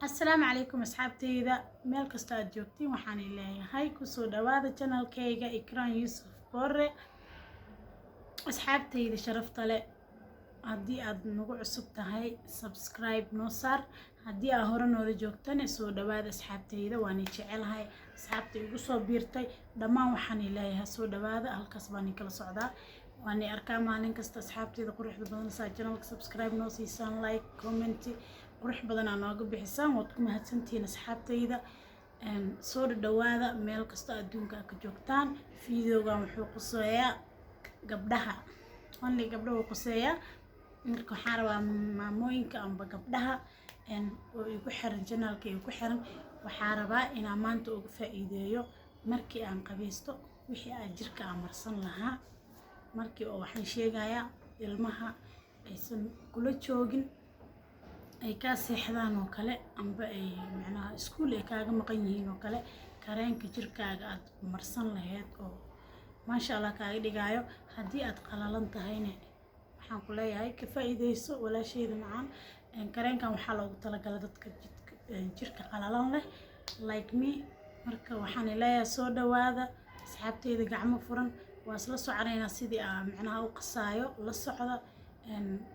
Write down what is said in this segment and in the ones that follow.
Asalaamu calaykum asxaabteyda, meel kasta aad joogtiin, waxaan leeyahay kusoo dhawaada channelkayga Ikraan Yuusuf Boore. Asxaabteyda sharafta leh, haddii aad nagu cusub tahay, subscribe noo saar. Haddii aad hore noola joogtana, soo dhawaada asxaabteyda, waani jecelahay. Asxaabta igu soo biirtay dhammaan waxaan leeyahay soo dhawaada. Halkaas baan kala socdaa, waani arkaa maalin kasta asxaabteyda quruxda badan. Saa channelka subscribe noo siisaan, like, comment qurux badan aa nooga bixisaan, waad ku mahadsantihiin asxaabteyda. Soo dhadhawaada meel kasta adduunka aad ka joogtaan. Videogan wuxuu quseeyaa gabdhaha only, gabdhaha wuu quseeyaa. Marka waxaan rabaa maamooyinka amba gabdhaha oo igu xiran channelka igu xiran, waxaa rabaa inaan maanta uga faa'iideeyo markii aan qabaysto wixii aan jirka aan marsan lahaa. Markii oo waxaan sheegayaa ilmaha aysan kula joogin, ay kaa seexdaan oo kale, amba ay macnaha iskuul ay kaaga maqan yihiin oo kale, kareenka jirkaaga aad marsan lahayd oo maasha Allah kaaga dhigaayo. Haddii aad qalalan tahayna, waxaan ku leeyahay ka faa'iideyso, walaashayda macaan. Kareenkan waxaa loogu talagalay dadka jirka qalalan leh like me. Marka waxaan leeyahay soo dhawaada asxaabteyda, gacmo furan. Waa isla soconaynaa sidii aa macnaha u qasaayo, la socda.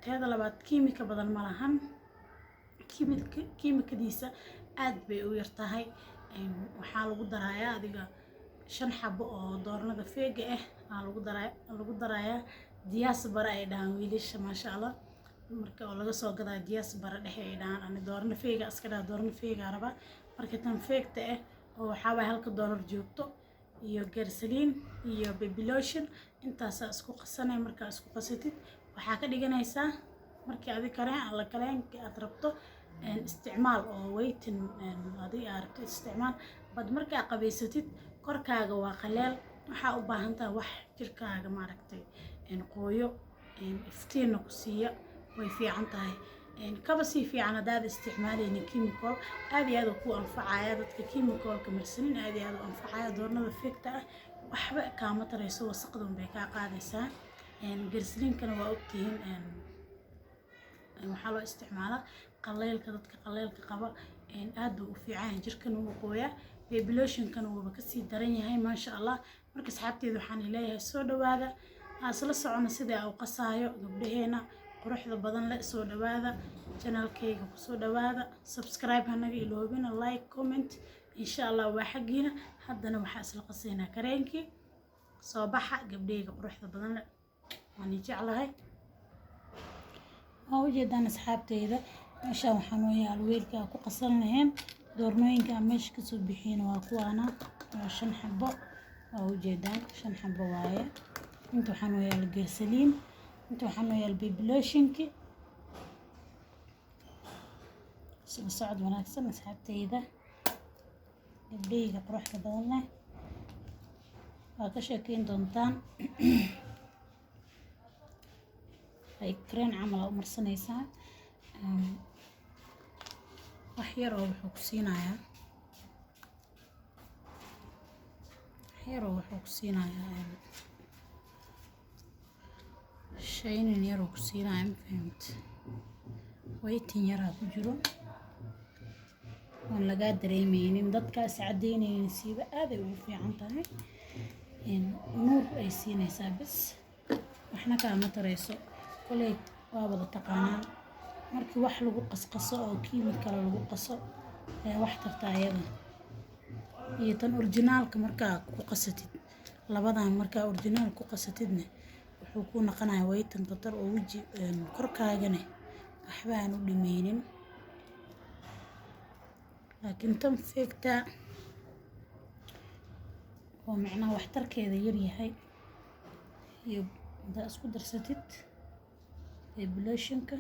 Teeda labaad, kiimika badan ma lahan, kiimikadiisa aad bay u yartahay. Waxaa lagu darayaa adiga 5 xabo oo doornada feega ah aa lagu daraya, lagu darayaa diaspora ay dhahaan wiilasha, maasha Allah. Marka oo laga soo gadaa diaspora dhexe ay dhahaan, ani doorna feega iska dhaha, doorna feega rabaa. Marka tan feegta ah oo waxaa waay halka doolar joogto, iyo glycerin iyo baby lotion, intaasaa isku qasanay. Markaa isku qasatid, waxaa ka dhiganaysaa markii adi kareen alla kareenka aad rabto isticmaal oo waiting adiga aad rabto isticmaal. Bad markaa qabaysatid, korkaaga waa qaleel, waxaa u baahan tahay wax jirkaaga maaragtay qooyo, iftiinna ku siiya. Way fiican tahay, kaba sii fiican haddaad isticmaalaynin chemical. Aad iyo aad uu ku anfacaya dadka chemicalka marsanin, aad iyo aad u anfacaya. Doornada feegta ah waxba kaama tarayso, wasaqda unbay kaa qaadaysaa. Glycerinkana waa ogtihiin, waxaa loo isticmaalaa qaleylka, dadka qaleylka qaba aad buu u fiican yahay, jirkana wuu qooyaa, baby lotionkana wuuba kasii daran yahay, maasha Allah. Marka asxaabteeda waxaan leeyahay soo dhawaada, isla socono sida u qasaayo. Gabdhaheena quruxda badan leh, soo dhawaada channelkayga, kusoo dhawaada. Subscribe hanaga iloobina, like, comment, insha Allah waa xaggiina. Haddana waxaa isla qasaynaa kareenkii. Soo baxa gabdhahayga quruxda badan leh, waan jeclahay. Waa ujeedaan asxaabteyda, meeshaan waxaa noo yaal weelka aan ku qasan lahayn. Doornooyinka aan meesha kasoo bixiin waa kuwaana, waa 5 xabo, waa ujeedaan, 5 xabo waaye. Inta waxaa noo yaal glycerin, inta waxaa noo yaal baby lotionki. Isla socod wanaagsan asxaabteyda, gabdhahayga quruxda badan leh, waa ka sheekeyn doontaan. Ay kareen camal aa u marsanaysaa, wax yar oo wuxuu ku siinayaa, wax yar oo wuxuu ku siinayaa shaynin yar oo ku siinaya, ma fahamte? Waytin yaraa ku jiro oon lagaa dareemeynin, dadkaas caddeyneynin siiba aaday ugu fiican tahay. Nuur ay siinaysaa bas, waxna kaama tarayso. Koley waa wada taqaanaan, markii wax lagu qasqaso oo kiimikala lagu qaso ayaa wax tarta ayada iyo tan originaalka markaa ku qasatid. Labadan markaa originaal ku qasatidna, wuxuu ku noqonayaa waytan khatar oo weji korkaagana waxba aan u dhimeynin. Laakiin tan feegta oo micnaha waxtarkeeda yar yahay iyo hadaa isku darsatid baby lotionka,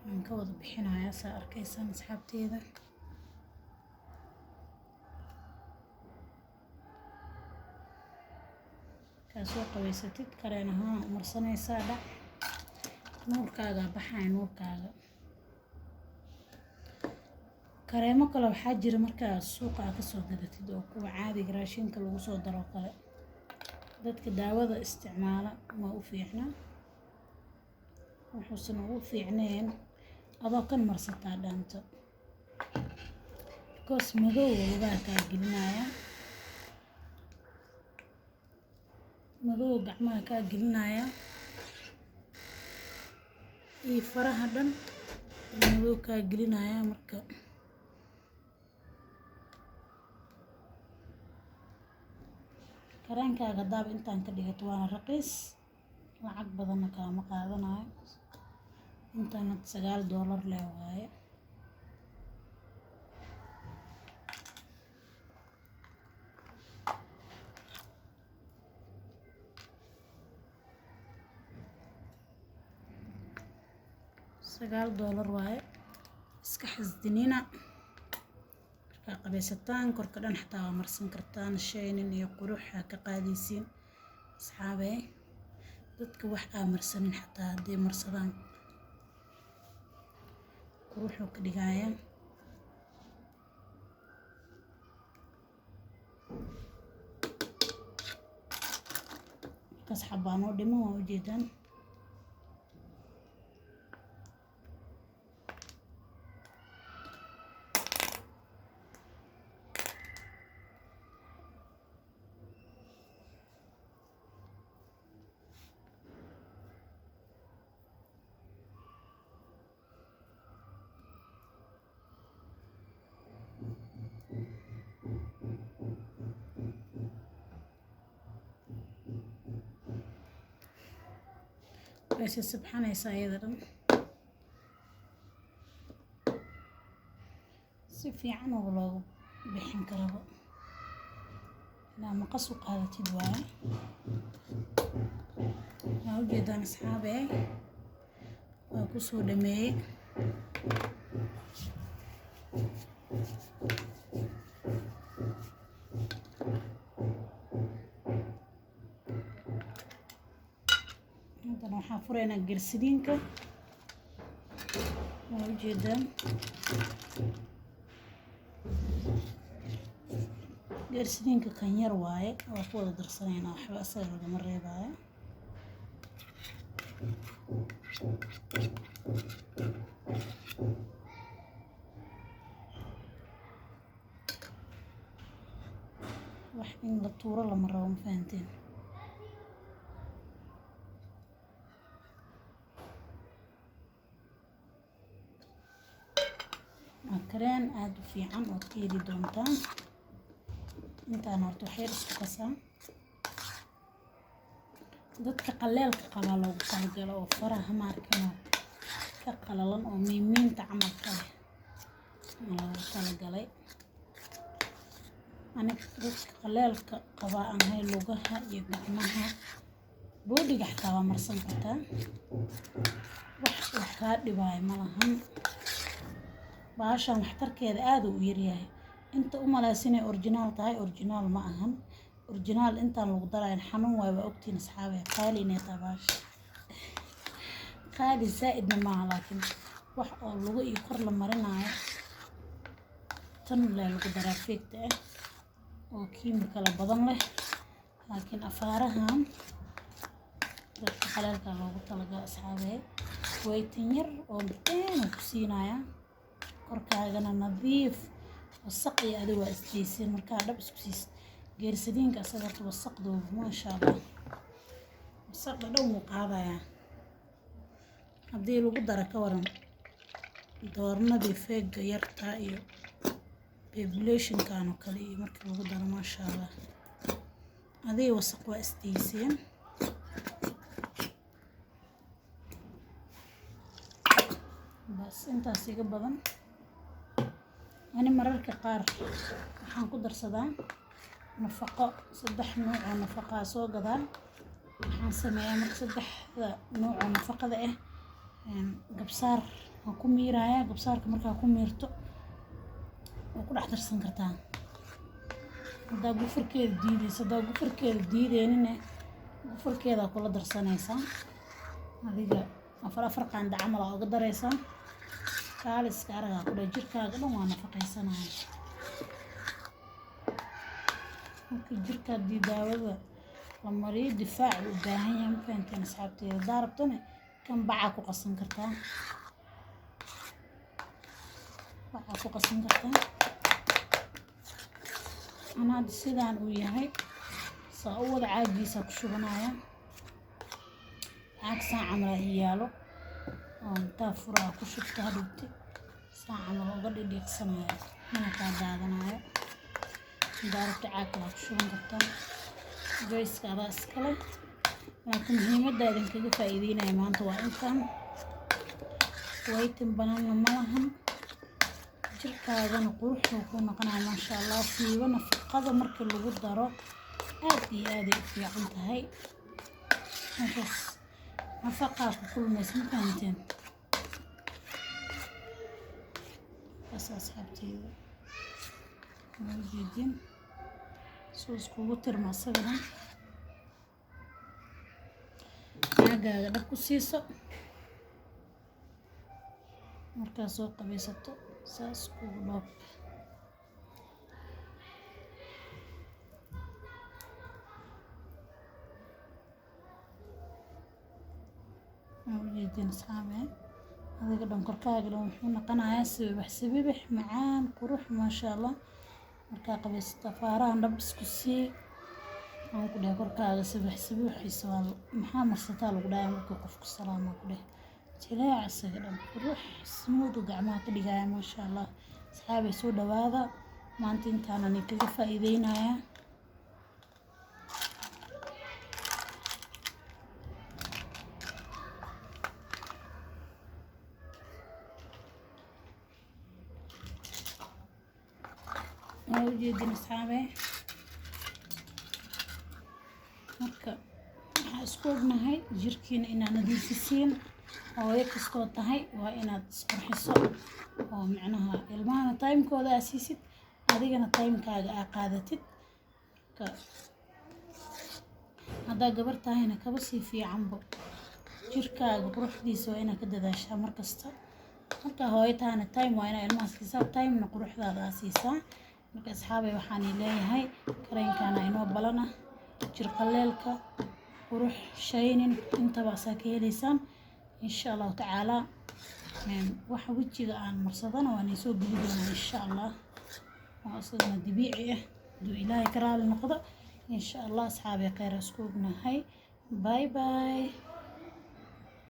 waan ka wada bixinayaa, saa arkaysaan asxaabteeda. Kaa soo qabaysatid, kareen ahaan u marsanaysaa, dhac, nuurkaaga baxaya, nuurkaaga. Kareemo kale waxaa jira markaa suuqa aad kasoo gadatid oo kuwa caadiga raashinka lagu soo daro kale, dadka daawada isticmaala waa u fiicnaa. Wuxuusan ugu fiicneen adoo kan marsataa dhaanto, because madow lugaha kaa gelinaya, madow gacmaha kaa gelinaya iyo faraha dhan madow kaa gelinaya. Marka kareenkaaga hadaaba intaan ka dhigato, waana raqiis, lacag badanna kaama qaadanayo. Intaan had $9 leh waaye. $9 waaye. Iska xasdinina. Markaa qabaysataan, korka dhan xataa waa marsan kartaan. Shaynin iyo qurux aa ka qaadaysiin, asxaabey. Dadka wax aa marsanin xataa hadday marsadaan, quruxuu ka dhigayaa. Markaas xabaa noo dhiman, waa ujeedaan. Way sibxanaysaa iyada dhan, si fiican oo loogu bixin karaba ilaa maqas u qaadatid waaye. Waa ujeedaan, asxaabe, waa kusoo dhameeyey. Haddana waxaan furaynaa glycerinka, waa ujeedaan. Glycerinka kan yar waaye, waa ku wada darsanaynaa, waxba asaga lagama reebaayo. Wax in la tuuro lama rabo, ma fahanteen? Waa kareen aada u fiican ood ka heli doontaan. Intaan horta waxyar isku qasaa. Dadka qaleelka qabaa loogu talagalo, oo faraha maarkano ka qalalan oo miimiinta camalka leh loogu talagalay. Aniga dadka qaleelka qabaa aan hay, lugaha iyo gacmaha, boodhiga xataa waa marsan kartaa, wax uu kaa dhibaayo ma lahan. Bahashan waxtarkeeda aada u yaryahay. Inta u malaysa inay original tahay, original ma ahan. Original intaan lagu darayn xanuun waay, waa ogtiin, asxaabe. Qaali inay tahay bahasha, qaali zaa'idna maaha, laakiin wax oo lugo iyo kor la marinayo tan lee lagu daraa feegta ah oo kiimikala badan leh. Laakiin afaarahan dadka qaleelka loogu talagalay, asxaabe. Waytin yar oo deen ku siinaya, korkaagana nadiif, wasaq iyo adiga waa isdaysiin. Markaa dhab isku siisid glycerinka, asaga horta wasaqdooda, maasha Allah, wasaqda dhan wuu qaadayaa. Haddii lagu daro ka waran doornadii feega yartaa iyo populationkan oo kale iyo markii lagu daro, maasha Allah, adiga wasaq waa isdayseen. Bas, intaas iga badan. Ani mararka qaar waxaan ku darsadaa nafaqo, saddex nuuc oo nafaqaa soo gadaa. Waxaan sameeyaa marka saddexda nuuc oo nafaqada ah gabsaar waan ku miirayaa. Gabsaarka markaa ku miirto, waa ku dhex darsan kartaa haddaa gufurkeeda diideyso. Haddaa gufurkeeda diideynina, gufurkeedaa kula darsanaysaa. Adiga afar afar qaanda camal aa uga daraysaa. Kaaliska aragaa ku dheh, jirkaaga dhan waa nafaqaysanaya. Marka jirka haddii daawada la mariyo, difaac u baahan yahay, ma fahanteen, asxaabteeda? Haddaa rabtana Kan bacaa ku qasan kartaa, bacaa ku qasan kartaa. Ana hadda sidaan uu yahay saa u wada caagiisa ku shubanaya. Caag saa camal ii yaalo oo intaa furaa ku shubta, hadhowti saa camal uga dhidhiiqsanaya, mana kaa daadanayo. Hadaa rabto caag kalaa ku shuban kartaa, joyska adaa iskale, laakiin muhiimadda idinkaga faa'iideynaya maanta waa intaan. Waytin bananna ma lahan, jirkaagana quruxuu ku noqonaya, maasha Allah. Siiba nafaqada marka lagu daro aad iyo aad ay u fiican tahay. Meeshaas nafaqaa ku kulmaysa, ma fahanteen? Kaas asxaabteyda, ma ujeedin soo iskugu tirma asagana. Caagaaga dhab ku siiso markaa soo qabaysato, saas kugu dhoob. Waa ujeedin asxaabe, adiga dhan korkaaga dhan wuxuu noqonayaa sibibax sibibax, macaan, qurux, maasha Allah. Markaa qabaysato faarahan dhab isku sii, waxaan ku dhahay korkaaga sibibax sibibaxiisa waa maxaa marsataa lagu dhahay markuu qofku salaamo, ku dheh jileec isaga dhan, qurux, smooth gacmaha ka dhigaya, maasha Allah. Asxaabay, soo dhawaada, maanta intaanan kaga faa'iideynaya. Waa ujeedin asxaabe. Marka waxaa isku ognahay jirkiina inaad nadiifisiin. Hooyo kastoo tahay waa inaad isqurxiso oo micnaha ilmahana timekooda aa siisid, adigana timekaaga aa qaadatid. Marka haddaa gabar tahayna kaba sii fiicanbo, jirkaaga quruxdiisa waa inaad ka dadaashaa markasta. Marka hooyo tahana time waa inaa ilmaha siisaa, timena quruxdaada aa siisaa. Marka asxaabay, waxaan leeyahay kareenkaana inoo balana. Jir qaleelka, qurux, shaynin, intaba asaa ka heleysaan insha Allahu tacaala. Waxa wejiga aan marsadana waan soo geli doonaa insha Allah, oo isagana dabiici ah, haduu Ilaahay ka raali noqdo insha Allah. Asxaabay, kheyr isku ognahay. Bye bye.